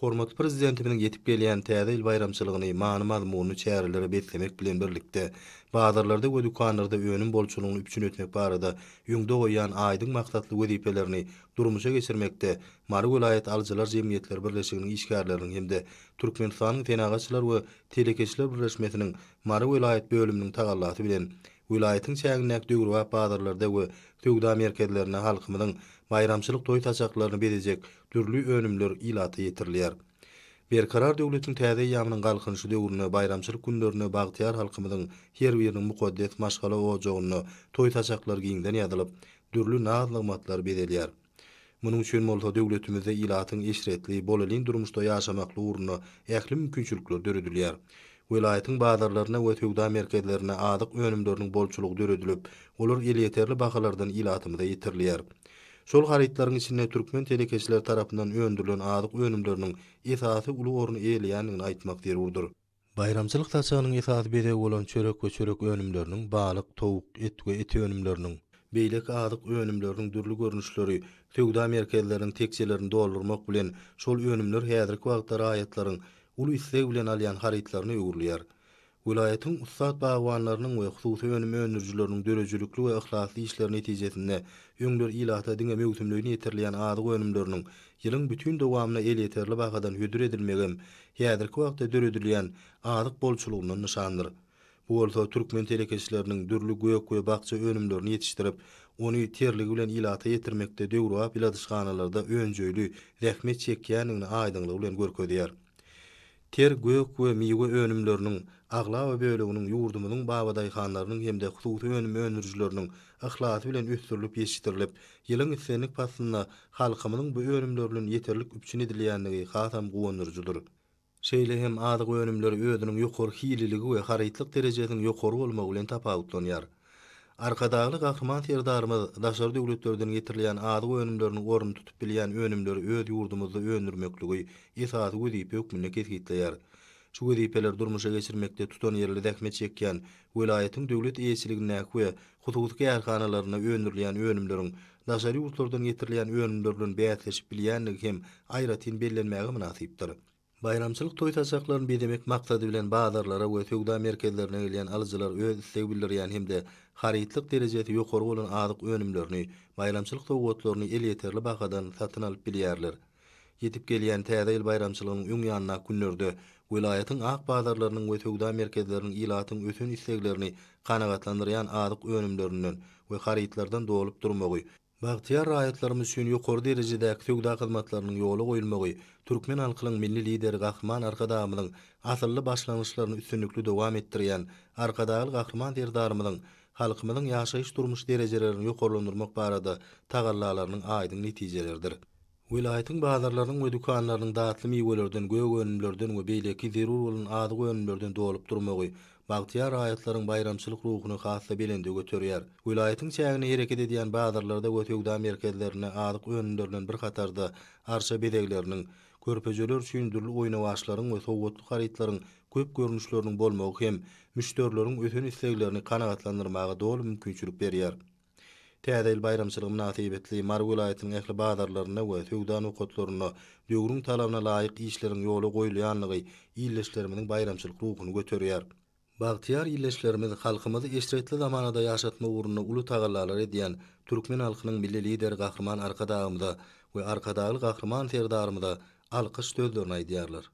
Hormatly Prezidentimiziň ýetip gelýän Täze ýyl baýramçylygyny many-mazmunly çärelere beslemek bilen birlikde, bazarlarda we dükanlarda önüm bolçulygyny üpjün etmek barada öňde goýýan aýdyň maksatly wezipelerini durmuşa geçirmekde Mary welaýat alyjylar jemgyýetleri birleşiginiň işgärleriniň hem-de Türkmenistanyň Senagatçylar we telekeçiler birleşmesiniň Mary welaýat bölüminiň tagallasy bilen welaýatyň çägindäki döwrebap bazarlarda we söwda merkezlerinde halkymyzyň baýramçylyk toý saçaklaryny bezejek dürli önümler ilata ýetirilýär. Berkarar döwletiň täze eýýamynyň Galkynyşy döwründe baýramçylyk günlerinde bagtyýar halkymyzyň her biriniň mukaddes maşgala ojagynda toý saçaklary giňden ýazylyp, dürli naz-nygmatlar bezelýär. Munuň üçin bolsa döwletimizde ilatyň eşretli, bolelin durmuşda ýaşamaklygy ugrunda ähli mümkinçilikler döredilýär. Welaýatyň bazarlarynda we söwda merkezlerinde azyk önümleriniň bolçulygy döredilip, olar elýeterli bahalardan ilatymyza ýetirilýär. Şol harytlaryň içinde türkmen telekeçileri tarapyndan öndürilen azyk önümleriniň esasy uly orny eýeleýändigini aýtmak zerurdyr. Baýramçylyk saçagynyň esasy bezegi bolan çörek we çörek önümleriniň, balyk, towuk, et we et önümleriniň, beýleki azyk önümleriniň dürli görnüşleri söwda merkezleriniň tekjelerini doldurmak bilen, şol önümler häzirki wagtda raýatlaryň uly isleg bilen alýan harytlaryna öwrülýär. Welaýatyň ussat bagbanlarynyň we hususy önüm öndürijileriniň döredijilikli we yhlasly işleri netijesinde öňler ilata diňe möwsümleýin ýetirilýän azyk önümleriniň ýylyň bütin dowamynda elýeterli bahadan hödür edilmegem häzirki wagtda döredilýän azyk bolçulygyndan nyşandyr. Bu bolsa türkmen telekeçileriniň dürli gök we bakja önümlerini ýetişdirip, ony terligi bilen ilata ýetirmekde döwrebap ýyladyşhanalarda önjeýli zähmet çekýändigini aýdyňlygy bilen görkezýär. Ter gök we miwe önümleriniň aglaba böleginiň ýurdumyzyň babadaýhanlarynyň hem-de hususy önüm öndürijileriniň yhlasy bilen ösdürilip ýetişdirilip, ýylyň islendik paslynda halkymyzyň bu önümler bilen ýeterlik üpjün edilýändigi hasam guwandyryjydyr. Şeýle hem azyk önümleri özüniň ýokary hililigi we harytlyk derejesiniň ýokary bolmagy bilen tapawutlanýar. Arkadagly Gahryman Serdarymyz daşary döwletlerden getirilýän azyk önümleriniň ornuny tutup bilýän önümleri öz ýurdumyzda öndürmekligi esasy wezipe hökmünde kesgitleýär. Şu wezipeleri durmuşa geçirmekde tutanýerli zähmet çekýän welaýatyň döwlet eýeçiligindäki we hususy kärhanalarynda öndürilýän önümleriň daşary ýurtlardan getirilýän önümler bilen bäsleşip bilýändigi hem aýratyn bellenmäge mynasypdyr. Baýramçylyk toý saçaklaryny bezemek maksady bilen bazarlara we söwda merkezlerine gelýän alyjylar öz isleg bildirýän hem-de harytlyk derejesi ýokary bolan azyk önümlerini, baýramçylyk sowgatlaryny elýeterli bahadan satyn alyp bilýärler. Ýetip gelýän Täze ýyl baýramçylygynyň öň ýanyndaky günlerde welaýatyň ak bazarlarynyň we söwda merkezleriniň ilatyň ösen isleglerini kanagatlandyrýan azyk önümlerinden we harytlardan dolup durmagy, Bagtyýar raýatlarymyz üçin ýokary derejedäki söwda hyzmatlarynyň ýola goýulmagy türkmen halkynyň Milli Lideri Gahryman Arkadagymyzyň asylly başlangyçlaryny üstünlikli dowam etdirýän Arkadagly Gahryman Serdarymyzyň halkymyzyň ýaşaýyş-durmuş derejelerini ýokarlandyrmak barada tagallalarynyň aýdyň netijeleridir. Welaýatyň bazarlarynyň we dükanlarynyň datly miwelerden, gök önümlerden we beýleki zerur bolan azyk önümlerden dolup durmagy bagtyýar raýatlaryň baýramçylyk ruhuny has-da belende göterýär. Welaýatyň çäginde hereket edýän bazarlarda we söwda merkezlerinde azyk önümleri bilen bir hatarda arça bezegleriniň, körpejeler üçin dürli oýnawaçlaryň we sowgatlyk harytlaryň köp görnüşleriniň bolmagy hem müşderileriň ösen isleglerini kanagatlandyrmaga doly mümkinçilik berýär. Täze ýyl baýramçylygy mynasybetli Mary welaýatynyň ähli bazarlarynda we söwda nokatlarynda döwrüň talabyna laýyk işleriň ýola goýulýandygy ildeşlerimiziň baýramçylyk ruhuny göterýär. Bagtyýar ildeşlerimiz halkymyzy eşretli zamanada ýaşatmak ugrunda uly tagallalar edýän türkmen halkynyň Milli Lideri Gahryman Arkadagymyza we Arkadagly Gahryman Serdarymyza alkyş sözlerini aýdýarlar.